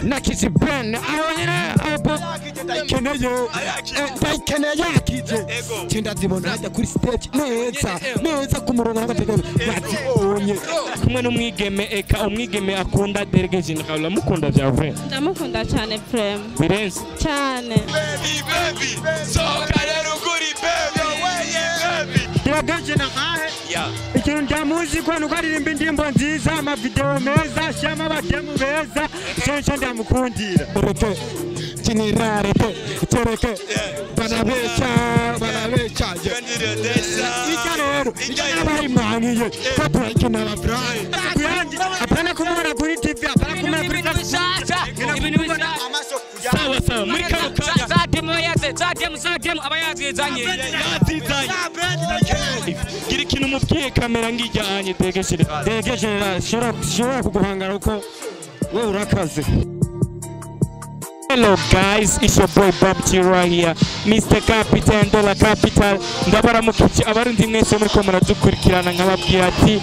Nakije ben keneye yakije ndazibona hajya kuri stage neza neza ku murongo n'agategeko nazibonye kumwe n'umwigeme eka umwigeme akunda Délégué Général. Uramukunda vya vrai? Ndamukunda cyane vraiment. Birenze. Cyane. Baby baby soka rero kuri baby baby Délégué Général ikintu ndamuzi ko nuko aririmba indirimbo nziza, amavideo meza, shyama abademu beza, icyo ndamukundira. Ureke generale tereke banabeca banabeca ijya rero ijya n'abayimwangiye ko turakina abafurayi apana kumubona kuri TV, apana kumubona kuri Facebook, ibintu bishasha sawa sawa muri kano kanya za demo yaze za demo za demo aba yazizanye yazizanye. Gira ikintu umubwiye kamera ngijyanye Délégué Général. Délégué Général shobora kuguhangara uko wewe urakaze. Hello guys, it's your boy Bob T right here, Mr. Capitan de la Capital. Ndabaramukije abarundi mwese muriko muradukurikirana, nkababwira ati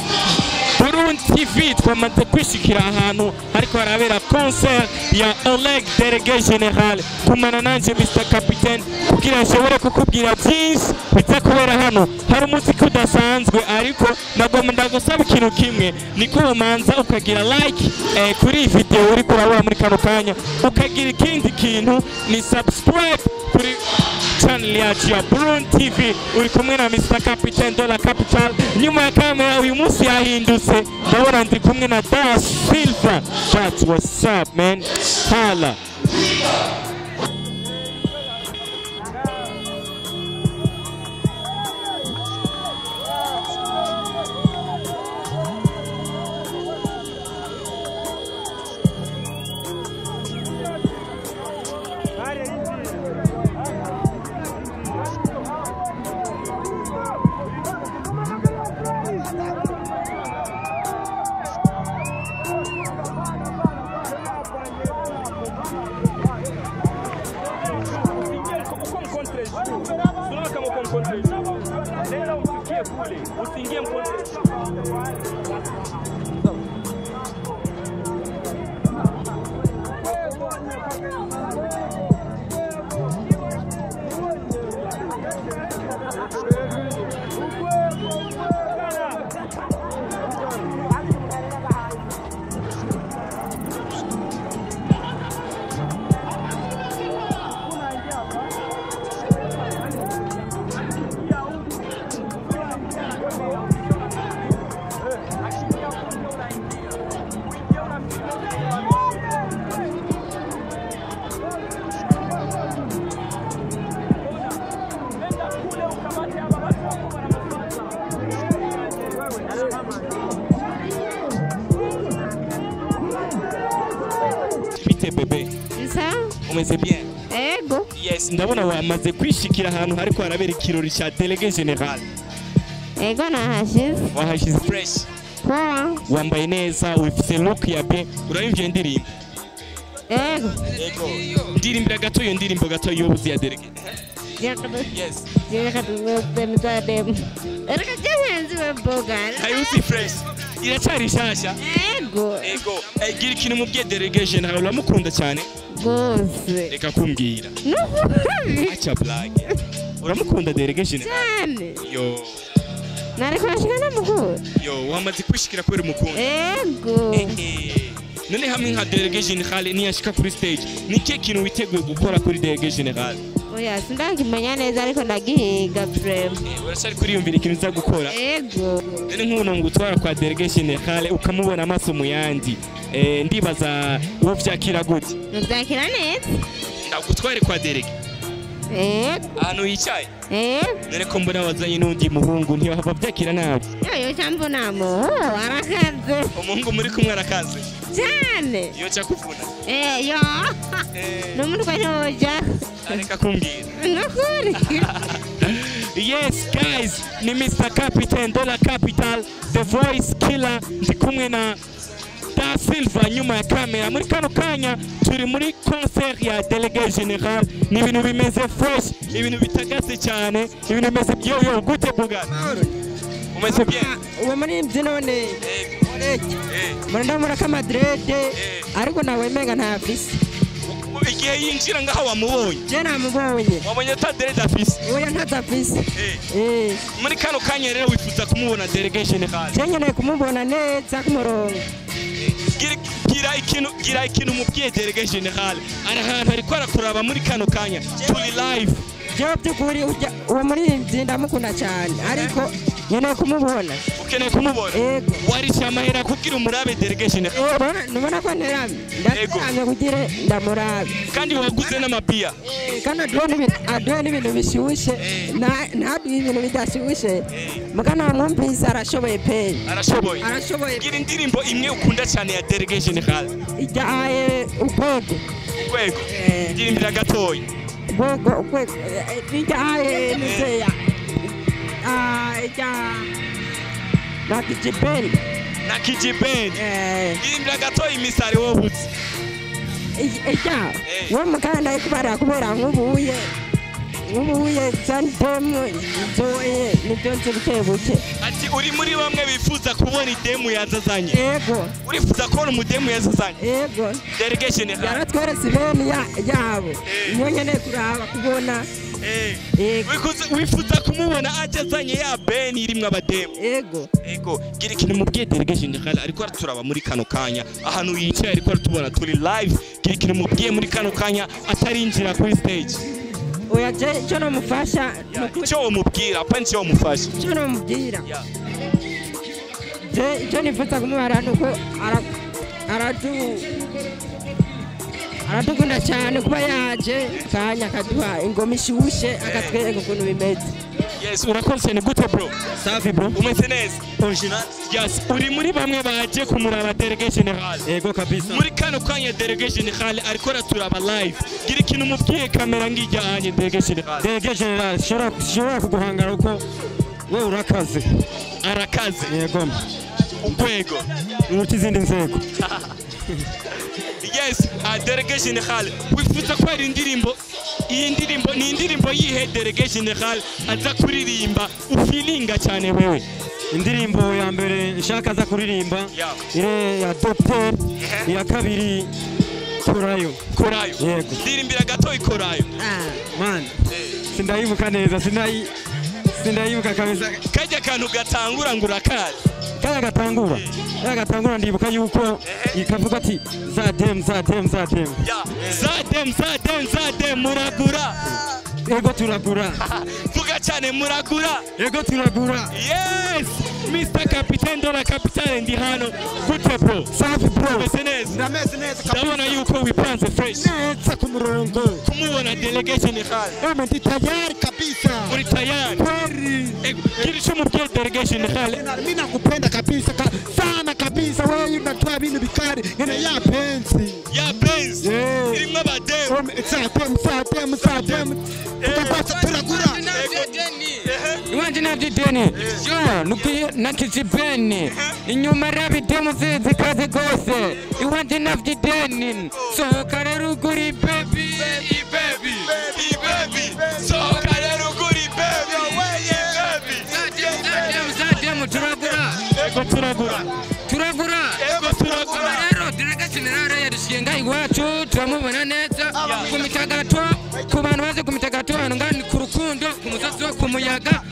Burundi TV twamaze kwishikira ahantu hariko harabera concert ya Oleg Délégué Général. Kumana nanje Mr. Capitaine kugira nshobore kukubwira byinshi biza kubera hano. Hari umuziki udasanzwe, ariko nagomba ndagusaba ikintu kimwe, niko umanza ukagira like kuri iyi video uriko urabona muri kano kanya, ukagira ikindi kintu ni subscribe kuri channel yacu ya Burundi TV. Uri kumwe na Mr. Capitaine de la Capital. Nyuma ya kamera uyu munsi yahindutse, ndabona ndi kumwe na Da Silva. That's what's up man. Hala. Bite bebe. Nsa. Umeze bien? Ego. Yes, ndabona wamaze kwishikira ahantu hariko harabera ikirori ca Délégué Général. Ego nahashize. Wahashize fresh. Poa. Wambaye neza, ufise look ya bien. Urayumvye indirimbo? Ego. Ego. Ndirimbira gato iyo ndirimbo gato y'ubuzi ya Délégué. Yes. Ayusi fresh. Iracari shasha. Ego. Ego. Gira ikintu umubwiye Délégué Général, uramukunda cyane? Gose. Reka kumbwira. Acha blague. Uramukunda Délégué Général? Cyane. Yo. Nariko nashika namukunda. Yo, wamaze kwishikira kubera umukunda. Ego. None hamwe nka Délégué Général niyashika kuri stage, ni kihe kintu witeguye gukora kuri Délégué Général? Oya, sindakimenya neza ariko ndagihiga vraiment. Urashari kuriyumvira ikintu uza gukora? Ego. None nk'ubu ngutwara kwa Délégué Général ukamubona amaso mu yandi, ndibaza uwo vyakira gute? Nuvyakira neza. Ndagutware kwa Délégué. Ego. Ahantu yicaye? Ego. None ko mbona wazanye n'undi muhungu, ntibahava vyakira nabi? Yo cyambona mu arakaze. Umuhungu muri kumwe arakaze. Cyane. Yo cha kuvuna. Yo. N'umutwe ntoja. Areka kumbwira. Nukuri. Yes guys, ni Mr. Capitaine de la Capital, The Voice Killer, ndi kumwe na Da Silva nyuma ya kamera. Muri kano kanya turi muri concert ya Délégué Général. Ni ibintu bimeze fresh, ibintu bitagase cyane, ibintu bimeze yo yo gute bugana. Umeze bien? Uwo muririmbyi none Mbona ndamubona ko amadrede ariko nawe menga ntafise. Igihe yinjira ngaho wamubonye? Je namubonye. Wabonye ata dread afise? Oya ntazafise. Muri kano kanya rero wifuza kumubona Délégué Général? Je nkeneye kumubona neza ku murongo. Gira ikintu umubwiye Délégué Général. Ari ahantu ariko arakuraba muri kano kanya. Turi live. Jewe by'ukuri uwo muririmbyi ndamukunda cyane ariko nkeneye kumubona. Ukeneye kumubona? Yego. Warisha amahera kugira umurabe Délégué Général? Nubona ko nteramye. Ndateramye kugira ndamurabe. Kandi waguze n'amapia. Kandi aduhe n'ibintu bishyushye. Ntaduhe ibintu bidashyushye. Muga namwumvise arashoboye pe. Arashoboye. Arashoboye. Gira indirimbo imwe ukunda cyane ya Délégué Général. Ijyaye urwego. Urwego. Ndirimbira gatoya. Urwego urwego. Ijyaye nuzeya. Ijya na kijibeni. Na kijibeni. Ndirimbira gatoya imisari wobutse. Ijya. Wo mukanda ikubara kubera nk'ubuye. Nk'ubuye zandemu zoye nibyo nzi buke buke. Ati uri muri bamwe bifuza kubona idemu yazazanye. Yego. Urifuza kubona umudemu yazazanye? Yego. Délégué Général. Yaratweretse ibeni yabo. Niyo nkeneye kuraba kubona. Wifuza kumubona ajazanye ya beni irimwo abademu. Yego. Yego. Gira ikintu mubwiye Délégué Général ariko araturaba muri kano kanya. Ahantu yicaye ariko aratubona turi live. Gira ikintu mubwiye muri kano kanya atarinjira kuri stage. Oya je cyo nomufasha icyo womubwira apa nicyo womufasha icyo nomubwira je icyo nifuza kumubara nuko aradukunda cyane kuba yaje kanya akaduha ingoma ishyushye akatwereka ukuntu bimeze. Yes, urakoze cyane. Gute bro? Safi bro. Umeze neza? Original. Yes, uri muri bamwe baje kumuraba Délégué Général. Yego kabisa. Muri kano kanya Délégué Général ariko araturaba live. Gira ikintu umubwiye kamera ngijya anye Délégué Général. Délégué Général, shobora kuguhangara uko we urakaze. Arakaze. Yego. Urwego. Uruta izindi nzego. Yes, Délégué Général. Wifuza ko hari indirimbo iyi ndirimbo ni indirimbo yihe Délégué Général aza kuririmba ufilinga cyane wewe? Indirimbo ya mbere nshaka aza kuririmba ire ya Docteur, iya kabiri Korayo. Korayo. Yego. Ndirimbira gato ikorayo. Man. Sindayibuka neza, sindayibuka kabisa. Kajya kantu gatangura ngurakazi. Kaya gatangura. Kaya gatangura ndibuka yuko ikavuga ati za dem za dem za dem. Ya, za dem za dem za dem muragura. Ego turagura. Vuga cyane muragura. Ego turagura. Yes, Mr. Capitaine de la Capitale ndi hano. Gute bro? Safi bro. Umeze neza? Ndameze neza kabisa. Ndabona yuko wipanze fresh. Neza ku murongo. Kumubona Délégué Général. Eme ndi tayari kabisa. Uri tayari? Kweli. Gira icyo umubwiye Délégué Général. Mimi nakupenda kabisa sana kabisa, wewe unatoa bintu bikari ngene ya penzi. Ya penzi. Irimwo abademu. Za dem za dem za dem. Tukapata turagura. Iwanje nabyideni yo nukiye nakijibeni inyuma rabidemu zikaze gose iwanje nabyideni sohoka rero uguri baby baby baby sohoka rero uguri baby baby zademu turagura. Ego turagura. Turagura. Ego turagura. Rero Délégué Général yadushiye iwacu turamubona neza ku mitagato ku bantu baje ku mitagato hano ngani ku rukundo ku musozi wo ku muyaga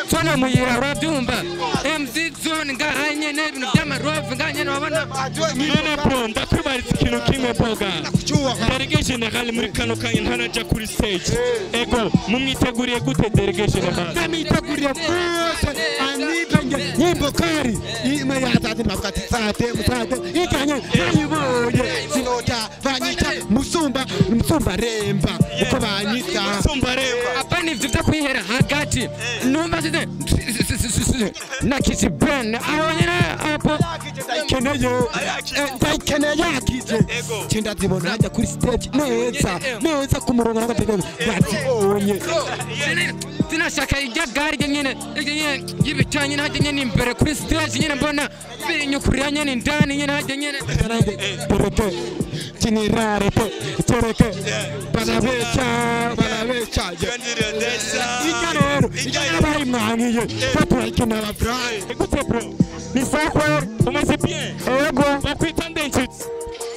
tona muyira urabyumva MC zone ngaha nyene ibintu by'amarove ngaha nyene wabona. None bro ndakwibariza ikintu kimwe boga. Délégué Général muri kano kanya ntaraja kuri stage. Ego mumwiteguriye gute Délégué Général? Ndamwiteguriye gose anipe nyimbo kari ime yazazi mbakati sate musate ikanye nayibonye sinota banyita musumba musumba remba uko banyita musumba remba. Apana ivyo vyo kwihera hagati numva size na kijibeni aho nyene apo keneye ndayikeneye yakije ndazibona hajya kuri stage neza neza ku murongo n'agategeko ndazibonye. Sinashaka ijya gare nyene y'ibicanye hajya nyene imbere kuri stage nyene mbona binyukurira nyene indani nyene hajya nyene tereke kinirare tereke barabeca barabeca ijya rero rero ijya mwankiye ko turayikina abafurayi. Gute bro? Ni sawa. Umeze bien? Yego. Bakwita nde inshuti?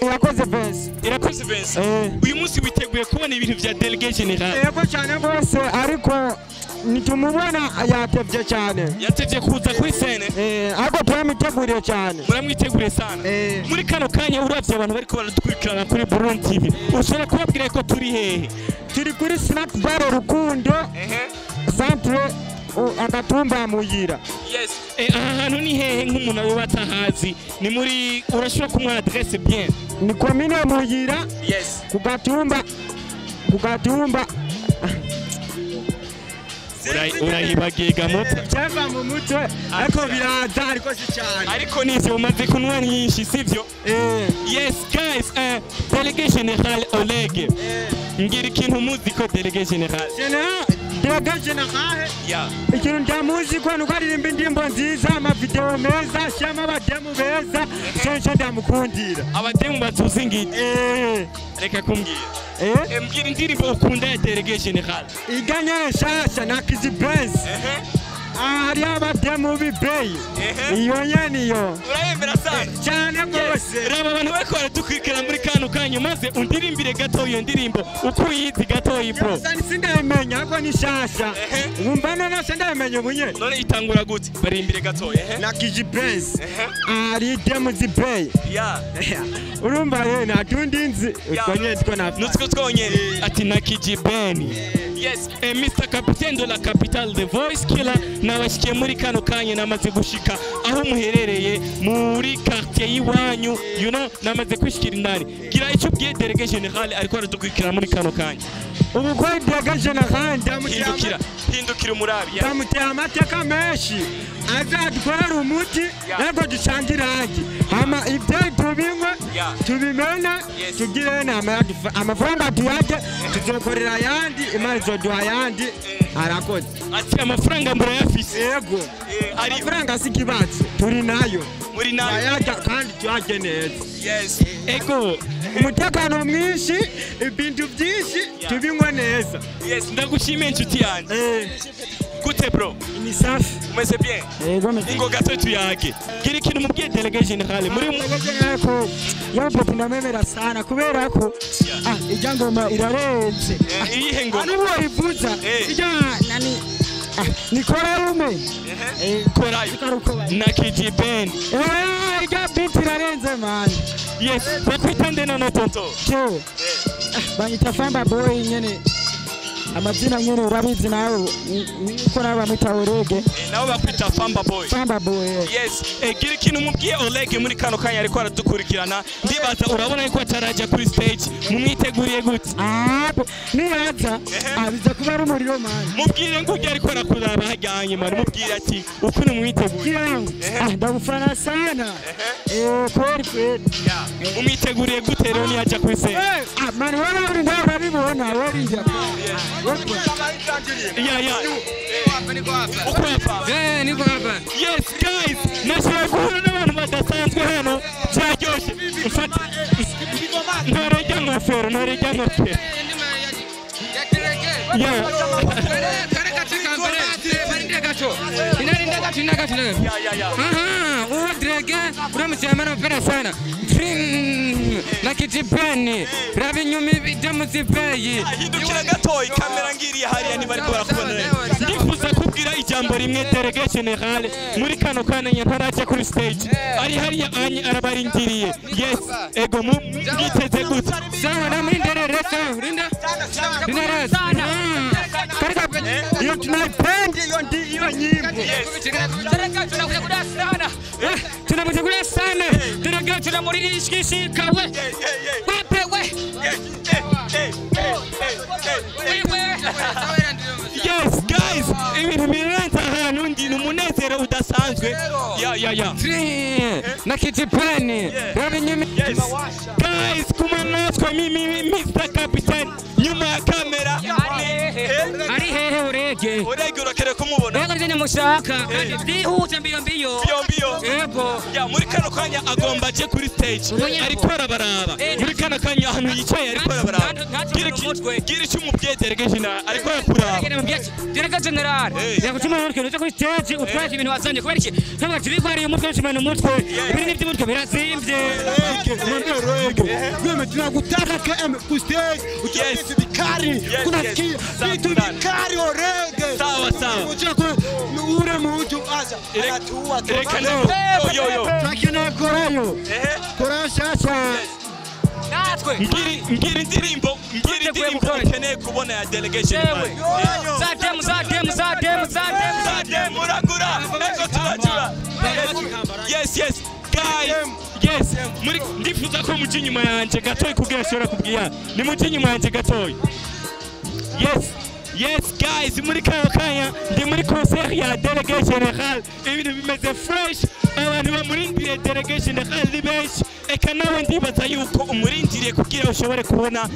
Irakoze Vince. Irakoze Vince. Uyu munsi witeguye kubona ibintu vya Délégué Général? Yego cyane rwose, ariko nitumubona yatevye cyane. Yatevye kuza kuri scène. Ariko turamwiteguriye cyane. Muramwiteguriye sana. Muri kano kanya uravye abantu bariko baradukurikirana kuri Burundi TV, ushobora kubabwira ko turi hehe? Turi kuri Snack Bar Rukundo, centre agatumba Muyira. Yes. Aha hantu ni hehe nk'umuntu abo batahazi? Ni muri, urashobora kumuha adresse bien? Ni komine Muyira. Yes. Ku gatumba. Urahibagiga muto. Cyava mu mutwe ariko biraza, ariko si cyane. Ariko nivyo umaze kunywa nyinshi sivyo? Yes guys, Délégué Général Oleg. Ngira ikintu muzi ko Délégué Général. Délégué Général. Yeah. Ikintu ndamuzi ko nuko aririmba indirimbo nziza, amavideo meza, shyama abademu beza, cyo ndamukundira. Abademu bazuzi ngiti. Reka kumbwira. Mbwira indirimbo ukunda ya Délégué Général. Iganya nshasha na Kizi Benz. Hari abademu bibeyi. Iyo nyene iyo. Urayemera sana. Cyane rwose. Raba abantu bariko baradukurikira muri kano kanya, maze undirimbire gato iyo ndirimbo uko uyizi gato bro. Sindayimenya ariko ni nshasha. Wumva none sindayimenya ubunye. None itangura gute? Barimbire gato. Na Kizi Benz. Ari demu zibeyi. Yeah. Urumva rero nta tundi nzi. Utwo nyene two na. Nutwo twonyene. Ati na Kizi Benz. Yes, Mr. Capitaine de la Capitale, The Voice Killer, nabashikiye muri kano kanya, namaze gushika aho muherereye muri quartier y'iwanyu, you know, namaze kwishikira indani. Gira icyo ubwiye Délégué Général ariko aradukurikira muri kano kanya. Ubu ko Délégué Général ndamutira, hindukira umurabi. Ndamutira amateka menshi azadukorera umuti ntabwo ducanga irangi, hama ibyo tubinywe tubimena tugire inama, amafaranga tuyarye tuzokorera ayandi, Imana izoduha ayandi. Arakoze. Ati amafaranga murayafise? Yego. Amafaranga si ikibazo, turi nayo. Muri nayo. Ayarya kandi tuyarye neza. Yes. Ego. Umutekano mwinshi, ibintu byinshi tubinywe neza. Yes, ndagushimiye inshuti yanjye. Gute bro? Ni safi. Umeze bien? Yego. Ingo gato tuyage. Gira ikintu mubwiye Délégué Général muri ko yapo ndamemera sana kubera ko ijya ngoma irarenze. Iyihe ngoma? Ani ivuza. Ijya nani Nikora rume. Korayo. Na Kizi Ben. Ijya beat irarenze man. Yes, bakwita nde none tonto? Cyo. Banyita Famba Boy nyene. Amazina nyene urabizi nawe niko nawe bamwita Orege. Nawe bakwita Famba Boy. Famba Boy. Yes, gira ikintu mubwiye Oleg muri kano kanya ariko aradukurikirana. Ndibaza urabona yuko ataraja kuri stage. Mumwiteguriye gute? Niyaza abiza kuba ari umuriro man. Mubwire ngo ujye ariko arakuraba hajyanye man, mubwire ati ukuntu mwiteguriye. Ndagufana sana. Kweli kweli. Mumwiteguriye gute rero niyaja kuri stage? Man wewe uri urabibona wewe. Yeah. Uko hapa? Niko hapa. Yes guys, nashobora guhura n'abantu badasanzwe hano. Byaryoshye. Mfata. Ntorejya ngofero, ntorejya ngofero. Yeah. Aha, uwo Délégué uramushimira mpera sana. Na Kizi-Ben rabinyumi byamuzibeyi. Hindukira gatoyi kamera ngiriye hariya niba ariko barakubona. Ndifuza kubwira ijambo rimwe Délégué Général muri kano kanya ntarajya kuri stage. Ari hariya anye arabarindiriye. Yes, ego mwiteze gute? Sawa na mrinderere sawa, rinda. Rinda sana. Karika iyo tunaipenda iyo ndiyo nyimbo. Tunakuja sana. Délégué tunamurishikishika we. Wepe we. Yes guys, ibintu birenze ahantu ndi ni umunezero udasanzwe. Ya. Na Kizi-Ben. Yes. Guys, kumwe natwe mimi Mr. Captain nyuma ya kamera. Ari hehe Orege? Orege urakere kumubona. Rega nje mushaka kandi byihuse mbio mbio. Mbio mbio. Yego. Ya muri kano kanya agomba aje kuri stage. Ariko arabaraba. Muri kano Kana kanya ahantu yicaye ariko arabaraba. Gira icyo umubwiye Délégué Général ariko arakuraba. Délégué Général yakutuma umutwe uza kuri stage utwaje ibintu wazanye kubera iki ntabwo tubigwariye umutwe nshimana umutwe ibintu by'umutwe birazimbye. Mimi tunakutaka KM ku stage utupe vikari kuna vitu vikari orege. Sawa sawa. Uchako ure mutu acha anatuua. Reka no. Yo yo. Tunakeneye korayo. Korayo shasha. Natwe. Ngira indirimbo, ngira indirimbo ukeneye kubona ya Délégué Général. Zadem zadem zadem zadem zadem muragura. Ejo turajura. Yes yes. Guys, yes. Muri ndifuza ko muci inyuma yanje gatoyi kugira ashobora kubwira. Ni muci inyuma yanje gatoyi. Yes. Yes guys, muri kano kanya ndi muri concert ya Délégué Général. Ibintu bimeze fresh. Abantu bamurindiriye Délégué Général ni benshi. Eka nawe ndibaza yuko umurindiriye kugira ushobore kubona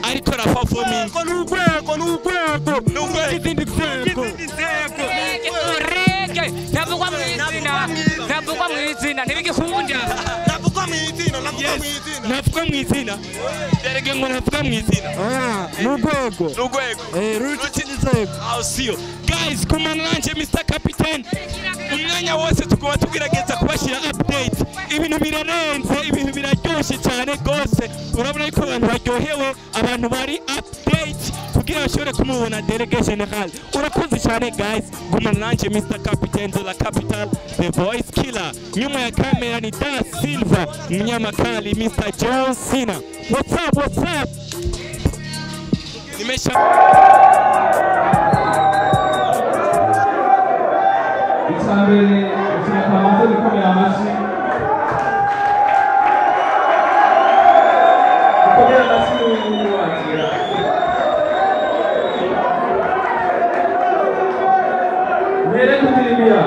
ariko ra performing. N'urwego n'urwego n'urwego n'urwego. Orege navugwa mu izina, navugwa mu izina ntibigikunda. Navugwa mu izina, navugwa mu izina. Navugwa mu izina. Délégué ngo navuga mu izina. N'urwego. N'urwego. Ruti n'inzego. I'll see you. Guys, kumana nanje Mr. Captain. Umwanya wose tuguma tugerageza kubashyira update. Ibintu birarenze, ibintu biraryoshe cyane gose. Urabona ko abantu baryohewe, abantu bari update kugira bashobore kumubona Délégué Général. Urakoze cyane guys. Gumana nanje Mr. Captain de la Capital, The Voice Killer. Nyuma ya kamera ni Da Silva, mnyamakali Mr. John Cena. What's up, what's up? Nimesha Icyambere kinakamaze gukomera amashyi. Gukomera amashyi n'uwakira. Mbere kudirimira.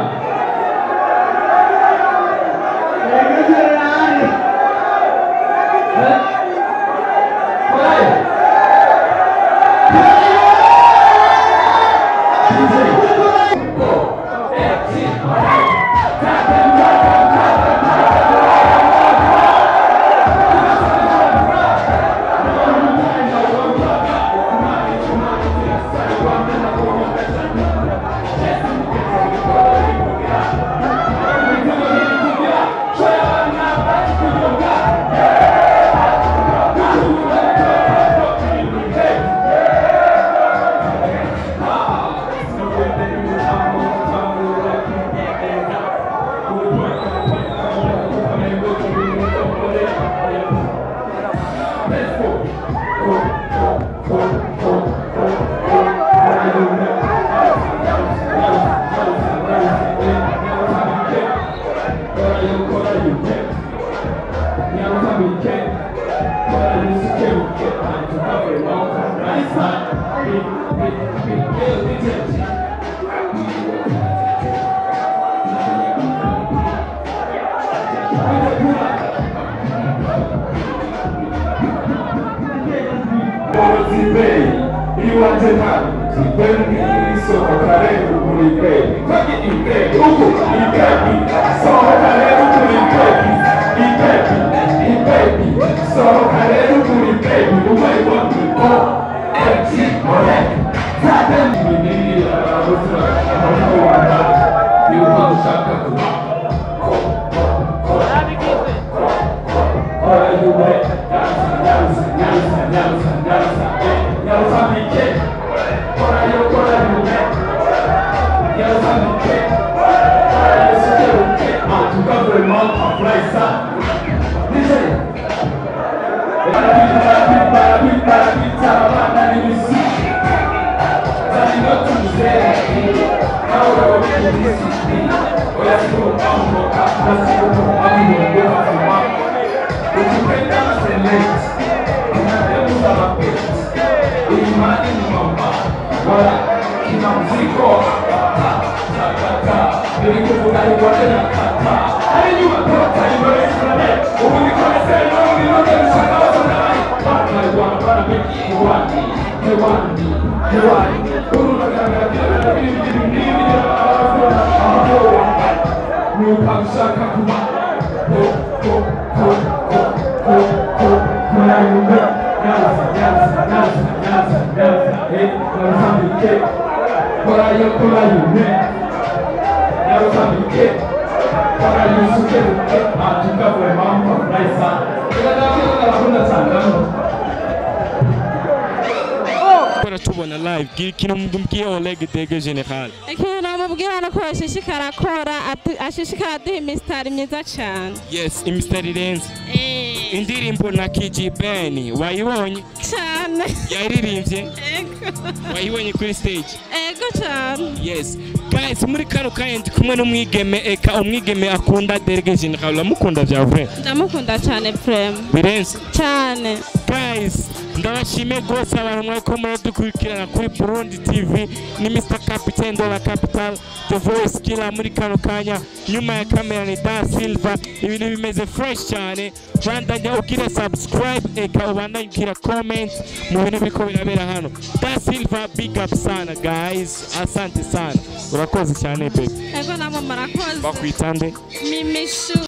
Nyarusambike korayo korayo ne Nyarusambike korayo suke buke atuka vraiment mfurahi sana. Ndabakunda sana. Tubona live gira ikintu mbwiye Oleg Dege General. Ikintu namubwira ni uko ashishikara akora, ashishikara aduha imisitari myiza cyane. Yes, imisitari irenze. Indirimbo na KG Ben wayibonye? Cyane. Yaririmbye? Ego. Wayibonye kuri stage? Ego cyane. Yes guys, muri kano kanya ndi kumwe n'umwigeme, eka umwigeme akunda Derege General. Uramukunda vya vrai? Ndamukunda cyane vraiment. Birenze cyane. Guys, ndabashimiye rwose abantu mwariko muradukurikirana kuri Burundi TV. Ni Mr Captain Dollar Capital, The Voice Killer muri kano kanya. Nyuma ya kamera ni Da Silva. Ibintu bimeze fresh cyane. Bandanya ugira subscribe, eka ubandanye ugira comment mu bintu biriko birabera hano. Da Silva, big up sana guys, asante sana, urakoze cyane baby. Ego namwe murakoze. Bakwita nde? Mimishu.